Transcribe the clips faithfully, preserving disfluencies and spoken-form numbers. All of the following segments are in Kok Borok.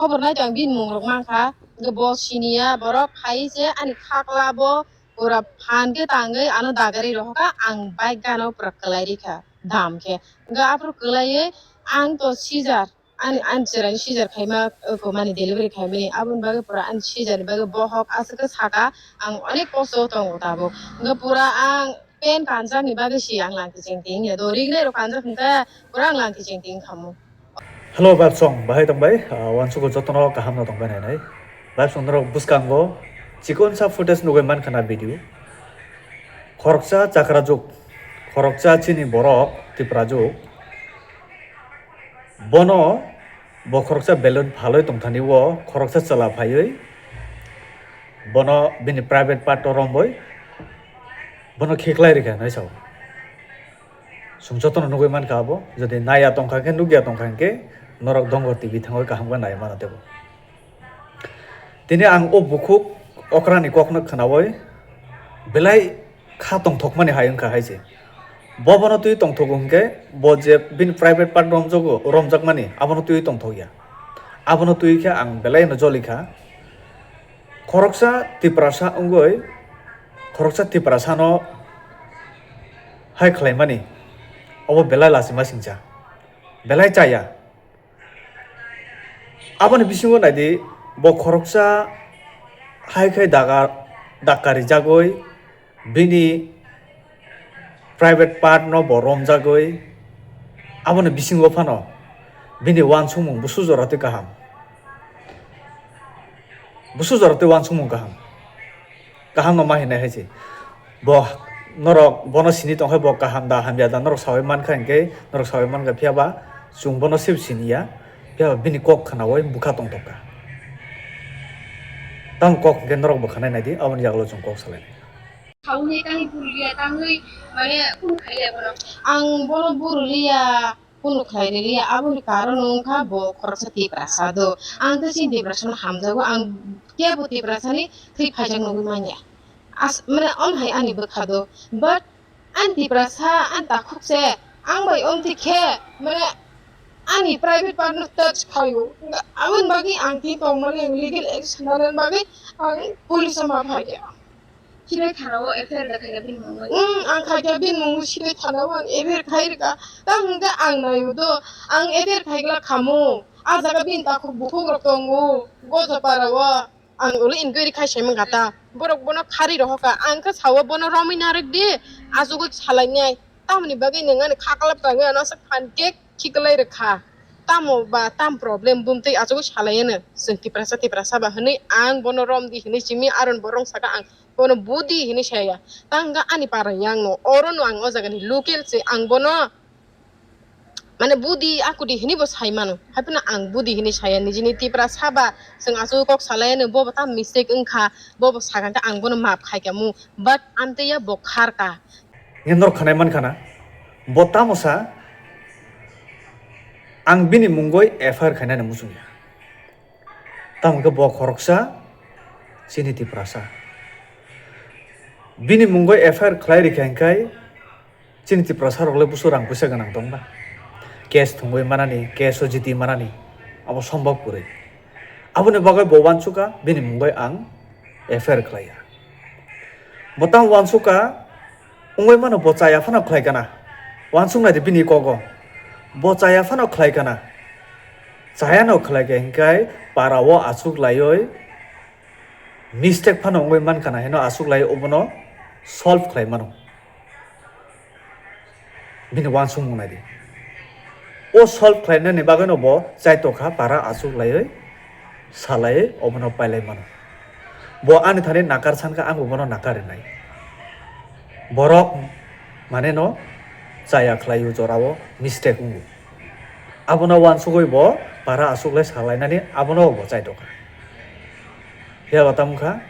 Khobor nai tong bini mung rok mankha, hwnkhe bo siniya borok hai se ani khakla bo pura phan khe tangwi ano dagari rohorkha, ang bike gano pura kwlai rikha dam khe. Hwnkhe aphuru kwlaiwi ang to seizure, ani, ani chwraini seizure khaima, uh, ko mani delivery khaimani, aboni bagwi pura ani seizure ni bagwi bohok aswk khe saka, ang onek kosto tongo tabuk. Hwnkhe pura ang pen kanjakni bagwi si ang langti chengti wngya do, rignai rok kanjak hwnkhe pura ang langti chengti wngkhamu. Hello, Babsong, bahai tongbai? Ah, uansukgo jotono kaham no tongbai nainai. Babsong norok bwskango chikonsa footage nugwi mankha na video. Khoroksa chakrajuk, khoroksa chini borok Tiprajuk. Bono bo khoroksa balloon phalwi tongthani o khoroksa chwla phaiwi bono bini private part o romwi bono khiklai rikha hinwi sao. Chwng jotono nugwi mankha abo, jodi naiya tongkha khe, nukya tongkha hinkhe norok Dongor T V thangwi kaham khe nai mano tebo. Tini ang o bukhuk okrani kokno khwnawi belai kha tongthokmani hai wngkha hai se. Bo bono twi tongthogo hinkhe bo je bini private part romjago, romjakmani abono twi tongthokya. Abono twi khe ang belai no jolikha. Khoroksa Tiprasa wngwi khoroksa Tiprasano hai khlaimani obo belai lachima singcha, belai chaya. Aboni bisingo naidi, bo khoroksa hai khai daga, dakka rijagwi bini private part no bo romjagwi, aboni bisingo phano bini uansukmung busu jora twi kaham, busu jora twi uansukmung kaham. Kaham no ma hinai hai se. Bo norok bono sini tong khe bo kaham da hamya da norok sawi mankha hinkhe norok sawi mankha, phiya ba chwng bono sebo siniya, phiya ba bini kok khwnawi bwkha tongthokha. Tamo kok hinkhe norok bo khwnai naidi, aboni yagulo chwng kok salai nai. Sawi tangwi buru liya, tangwi mane kunu khaiya bono. Ang bono buru liya. Kunu khlai riliya, aboni karon wngkha bo khoroksa Tiprasa do. Ang khe chini Tiprasano hamjago, ang kebo Tiprasani thwi phaijak nugwi manya. As-, mane, om hai ani bwkha do. But ani Tiprasa, ani takhuk se, ang bai omtwi khe, mane, ani private part no touch khaio. Aboni bagwi ang twi tongmani, ang legal action nanani bagwi ang police o ma phaikha. Sirai thana o F I R da khaikha bini mungwi. Hmm, ang khaikha bini mungwi sirai thana o ang F I R khai rwkha. Tamo hwnkhe ang naio do, ang F I R khaigwla khamu. A jaga bini takhuk bukhuk rok tongo, Gojapara o. Ang ulo inquiry khai saimang kha ta. Borok bono khari rohorkha. Ang khe sao bono romwi narwk di, achugwi salainai. Tamoni bagwi nwng ani kha kalap tangwi ano aswk phan khe khiklai rwkha. Tamo ba tam problem bumtwi achugwi salaiano. Chwng Tiprasa, Tiprasa ba hwnwi ang bono romdi hwnwi simi, aron borok saka ang bono budi hwnwi saya. Tangkha ani para yang no, oro no ang o jaga ni local se, ang bono mane budi akudi hwnwi bo sai mano. Haiphano ang budi hwnwi saya, nijini Tiprasa ba chwng achugwi kok salaiano, bo bo tam mistake wngkha, bo bo sakha khe ang bono maaf khaikha mu, but amtwi ya bo kharka. Nge norok khwnai mankha na, bo tamo sa, ang bini mungwi F I R khainani muchungya. Tamo khe bo khoroksa chini Tiprasa. Bini mungwi F I R khlai rikha hinkhe chini Tiprasa rok le busu rang puisa gwnang tong ba. Case thwngwi manani, case o jiti manani, abo sombhob kwrwi. Aboni bagwi bo uansukha bini mungwi ang F I R khlaiya. Bo tamo uansukha, wngwi mano bo chaya phano khlai kana. Uansuk nai di bini kogo. Bo chaya phano khlai kana. Chaya no khlai khe hinkhe para o achuk laiwi mistake phano wngwi man kana hino achuk lai obono solve khlai mano. Bini uansukmung nai di. O solve khlainani bagwino bo chaitokha para achuk laiwi salaiwi obono pailai mano. Bo ani thani nakar sankha, ang bo bono nakar rinai. Borok mane no chaya khlaio jorao mistake wngo. Abono uansugwi bo para achuk lai salainani abono bo chaitokha. Phiya ba tamo kha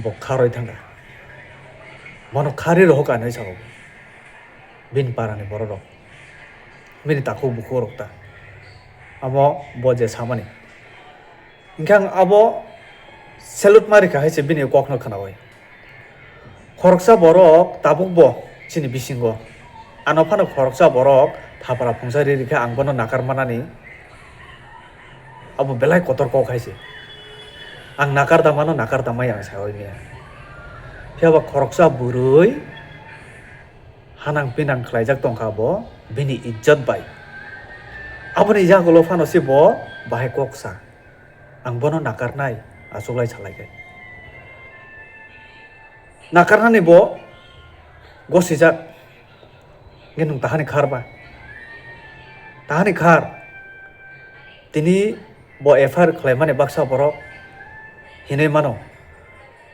bo kharwi thangkha. Bono kharwi rohorkha hinwi sao. Bini parani bororok, bini takhuk bukhuk rok ta. Amo bo je samani. Hinkhe ang abo salute ma rikha hai se bini kokno khwnawi. Khoroksa borok tabukbo chini bisingo. Ano phano khoroksa borok thapra phungsa ri rikha ang bono nakar manani. Abo belai kotor kok hai se. Ang nakar da mano, nakar da maya ang sawi maya. Phiya ba khoroksa bwrwi hanang pinang khlaijak tongkha bo bini ijjot bai. Aboni yagulo phano se bo bahai kok sa. Ang bono nakarnai, achuklai salai khe. Nakarnani bo gosijak. Nge nwng tahani khar ba? Tahani khar. Tini bo F I R khlaimani baksa borok hinwi mano.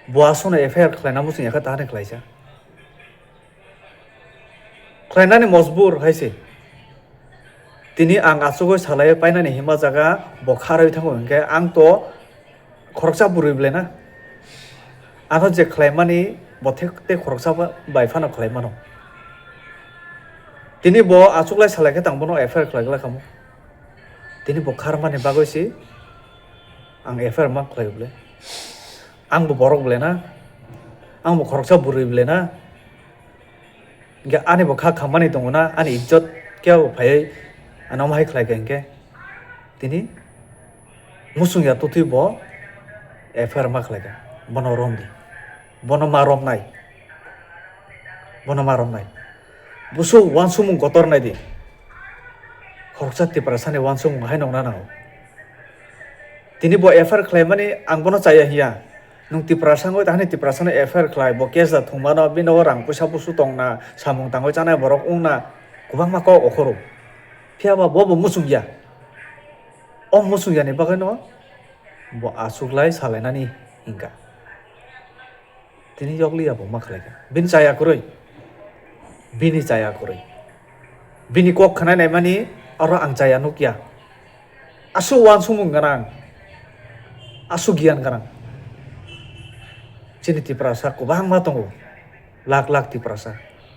Bo aswkno F I R khlaina muchung yakha tahani khlaisa. Khlainani mojbur hai se. Tini ang achugwi salai painani hima jaga bo kharwi thango hinkhe ang to khoroksa bwrwi belai na. Ano je khlaimani bo thek tei khoroksa ba-, bai phano khlai mano. Tini bo achuklai salai khe tang bono F I R khlai glak kamo. Tini bo kharmani bagwi se ang F I R ma khlai belai. Ang bo borok belai na. Ang bo khoroksa bwrwi belai na. Hinkhe ani bo kha khammani tongo na, ani ijjot kebo phaiwi ano omo hai khlai kha hinkhe. Tini muchung ya twtwi bo F I R ma khlai kha. Bono rom di. Bono ma romnai. Bono ma romnai. Busu uansukmung kotor nai di. Khoroksa Tiprasani uansukmung hai nongna nango. Tini bo F I R khlaimani ang bono chaya hiya. Nwng Tiprasa wngwi tahani Tiprasano F I R khlai, bo case da thwngmano, bini nogo rang puisa busu tongna, samung tangwi chanai borok wngna, kwbangma kok okhoro. Phiya ba bo bo muchung ya. O muchung yani bagwino bo achuklai salainani hinkha. Tini yokliya bo ma khlai kha. Bini chaya kwrwi. Bini chaya kwrwi. Bini kok khwnai naimani oro ang chaya nukya. Aswk uansukmung gwnang. Aswk giyan gwnang. Chini Tiprasa kwbangma tongo. Lak lak Tiprasa.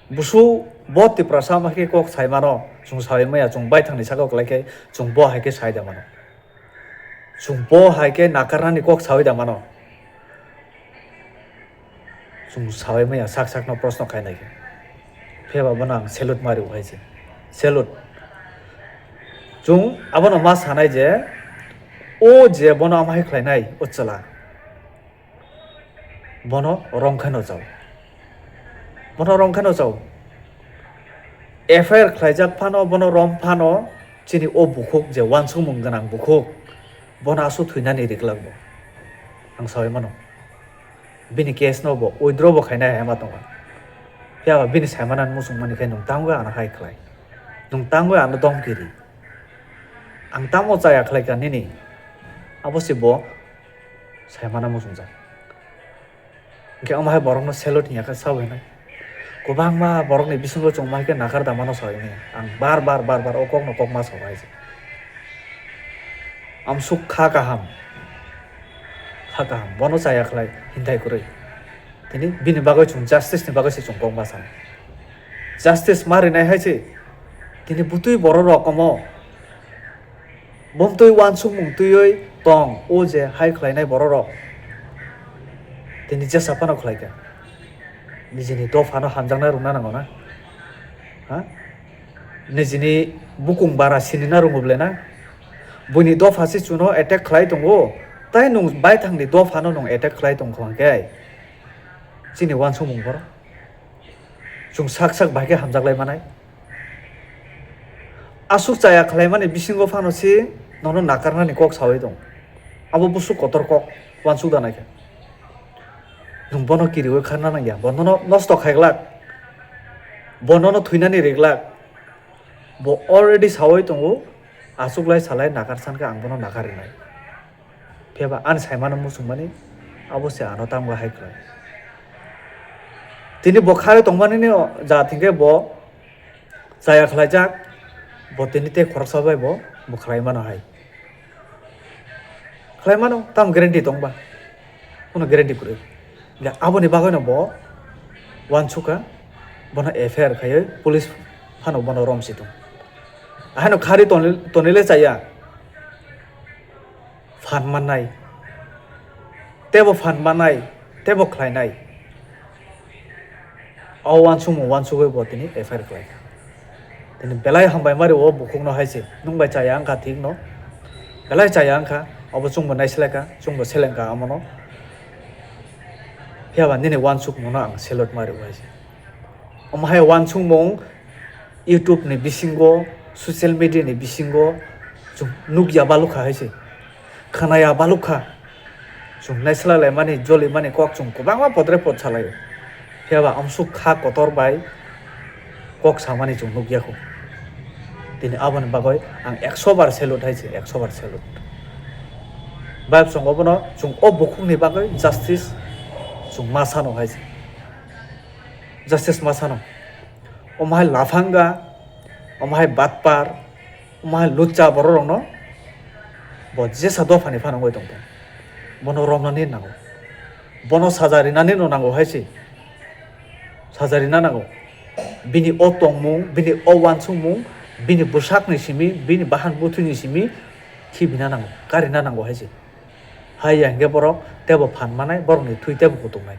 Busu bo Tiprasa ma khe kok sai mano. Chwng sawi maya chwng baithangni saka kwlai khe chwng bo hai khe sai da mano. Chwng bo hai khe nakarnani kok sawi da mano. Chwng sawi maya sak sakno proshno khainai khe. Phiya ba bono ang salute ma rw hai se. Salute. Chwng abono ma sanai je, o je bono ama hai khlainai, o chwla. Bono rong khaino chao. Bono rong khaino chao. F I R khlaijak phano, bono rom phano, chini o bukhuk je uansukmung gwnang bukhuk, bono aswk thwinani riklak bo. Ang sawi mano. Bini case no bo withdraw bo khainai hai ma tongo. Phiya ba bini saimanani muchung mani khe nwng tamo ano hai khlai. Nwng tamo ano domki ri. Ang tamo chaya khlai kha nini. Abo se bo saimano muchungjak. Hinkhe omo hai borokno salute hinya khe sao hinai. Kwbangma borokni bisingo chwng omo hai khe nakar da mano sao hinwi. Ang bar bar bar bar o kokno kok ma sao hai se. Amsuk kha kaham. Kha kaham. Bono chaya khlai hintai kwrwi. Tini bini bagwi chwng justice ni bagwi se chwng kok ma sanai. Justice ma rinai hai se. Tini butwi borok rok omo. Bumtwi uansukmung twiwi tong, o je hai khlainai bororok. Tini jesa phano khlaikha. Nijini dophano hamjakna rwna nango na? Ha? Nijini bukung bara sinina rwngo ble na? Buini dopha se chuno attack khlai tongo, tai nwng baithangni dophano nwng attack khlai tongkha hwnkhe chini uansukmung borok. Chwng sak sak bai khe hamjaklai manai. Aswk chaya khlaimani bisingo phano se nono nakarnani kok sawi tong. Abo bwswk kotor kok, uansuk da naikha. Nwng bono kiriwi kharna nangya, bo nono nosto khaiglak, bo nono thwinani riglak. Bo already sawi tongo, achuklai salai nakar sankha ang bono nakar rinai. Phiya ba ani saimano muchungmani abo se ano tamo hai khlai. Tini bo kharwi tongmani ni ja thwngkhe bo chaya khlaijak, bo tini tei khoroksa bai bo, bo khlai mano hai. Khlai mano, tamo guarantee tong ba? Bono guarantee kwrwi. Aboni bagwi no bo uansukha, bono F I R khaiwi police phano bono romsi tong. Ahaino kharwi toni-, tonile chaya. Phan mannai, tebo phan mannai, tebo khlainai. O uansukmung uansugwi bo tini F I R khlaikha. Tini belai hambai mari o bukhukno hai se, nwng bai chaya wngkha thikno. Belai chaya wngkha, obo chwngbo naislai kha, chwngbo seleng kha omono. Phiya ba nini uansukmungno ang salute ma rw hai se. Omo hai uansukmung YouTube ni bisingo, social media ni bisingo chwng nukya balukha hai se, khwnaya balukha. Chwng naislai laimani, joli mani kok chwng kwbangma podre pod salaio. Phiya ba amsuk kha kotor bai kok samani chwng nukya kho. Tini aboni bagwi ang ekso bar salute hai se, ekso bar salute. Bai chwng obono chwng o bukhukni bagwi justice chwng ma sano hai se. Justice ma sano. Omo hai laphanga, omo hai batpar, omo hai lucha borok rokno bo jesa dophani phano wngwi tongkha. Bono romnani nango. Bono saja rinani no nango hai se. Saja rina nango. Bini o tongmung, bini o uansukmung, bini bwsakni simi, bini bahan bwthwini simi khibina nango, karina nango hai se. Hai ya hwnkhe borok teibo phan manai, borokni thwi teibo kutuknai.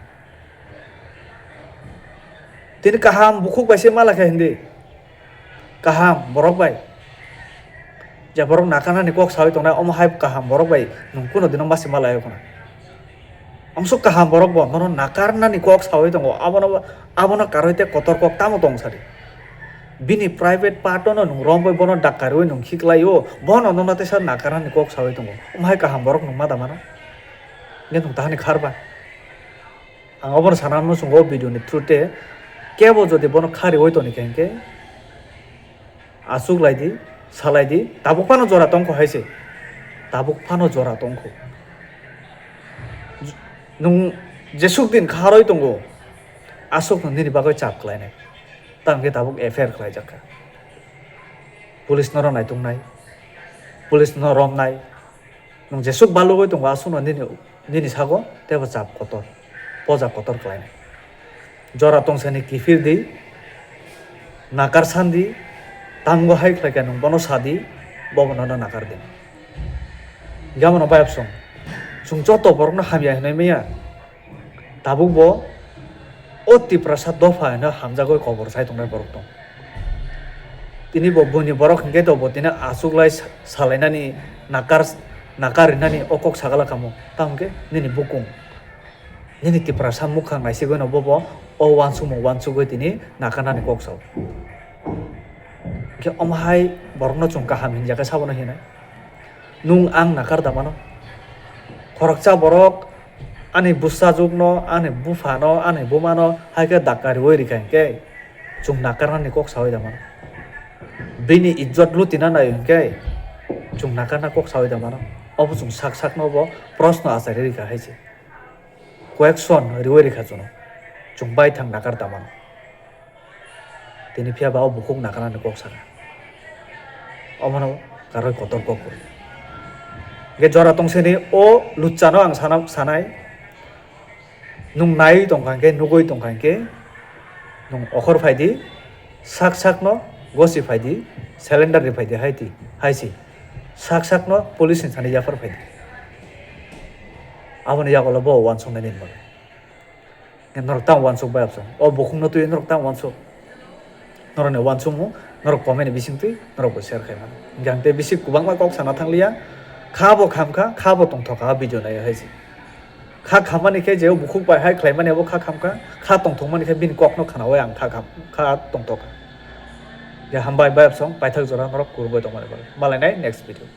Tini kaham bukhuk bai se malai kha hindi. Kaham borok bai. Je borok nakarnani kok sawi tongnai, omo hai kaham borok bai nwng kuno dino masi malai khuna. Amsuk kaham borok bo nono nakarnani kok sawi tongo, abono, abono karwi tei kotor kok tamo tong sadi. Bini private part-o no nwng romwi bono dak karwi nwng khiklaio, bono nono teisa nakarnani kok sawi tongo. Omo hai kaham borok nwng ma da mano? Nge nwng tahani kharba? Ang obono sana muchungo o video ni through te kebo jodi bono kha riwi toni khe hwnkhe achuk lai di, salai di, tabuk phano jora tongkho hai se, tabuk phano jora tongkho. Nwng jesuk din kharwi tongo, aswk no nini bagwi chap khlainai, tamo khe tabuk F I R khlaijak kha, police no rw naituknai, police no romnai. Nwng jesuk balugwi tongo, aswkno nini, nini sago teibo chap kotor, poja kotor khlainai. Jora tongsani kiphil di, nakar san di, tamgo hai khlai khe nwng bono sa di, bo bo nono nakar di. Gamo no bayapsong, chwng joto borokno hamya hinwi manya. Tabuk bo o Tiprasa dopha hino hamjagwi kobor sai tongnai borok tong. Tini bo buini borok hinkhe to bo tini achuklai sa-, salainani nakar, nakar rinani o kok sagala kamo. Tamo khe nini bukung, nini Tiprasa mukhang naisigwino bobo o uansukmung uansugwi tini nakarnani kok sao. Hinkhe omo hai borokno chwng kaham hinjakhe sabono hinai. Nwng ang nakar da mano. Khoroksa borok ani bwsajwkno, ani buphano, ani bumano hai khe dakka riwi rikha hinkhe chwng nakarnani kok sawi da mano. Bini ijjot lutina nai hinkhe chwng nakarna kok sawi da mano. Obo chwng sak sakno bo proshno achari rikha hai se. Question riwi rikha chwng. Chwng baithang nakar da mano. Tini phiya ba o bukhuk nakarnani kok sakha. Omono karwi kotor kok kwrwi. Hwnkhe jora tongsini o luchano ang sana, sanai. Nwng naiwi tongkha hinkhe, nugwi tongkha hinkhe, nwng okhor phai di, sak sakno gosi phai di, cylinder ri phai di hai di, hai si. Sak sakno police ni thani yaphar phai di. Aboni yagulo bo uansuknai nini bagwi. Norok tamo uansuk bai absong. O bukhukno twi norok tamo uansuk. Norokni uansukmung norok comment ni bising twi norok bo share khai mano. Hwnkhe ang tei bisi kwbangma kok sana thang liya. Kha bo kham kha, kha bo tongthok kha, video nai hai se. Kha khammani khe je o bukhuk bai hai khlaimani abo kha kham kha, kha tongthokmani khe bini kokno khnaui ang kha kham, kha tongthok kha. Je hambai bai absong, paithak jora norok kwrwngwi tongmani bagwi. Malai nai next video.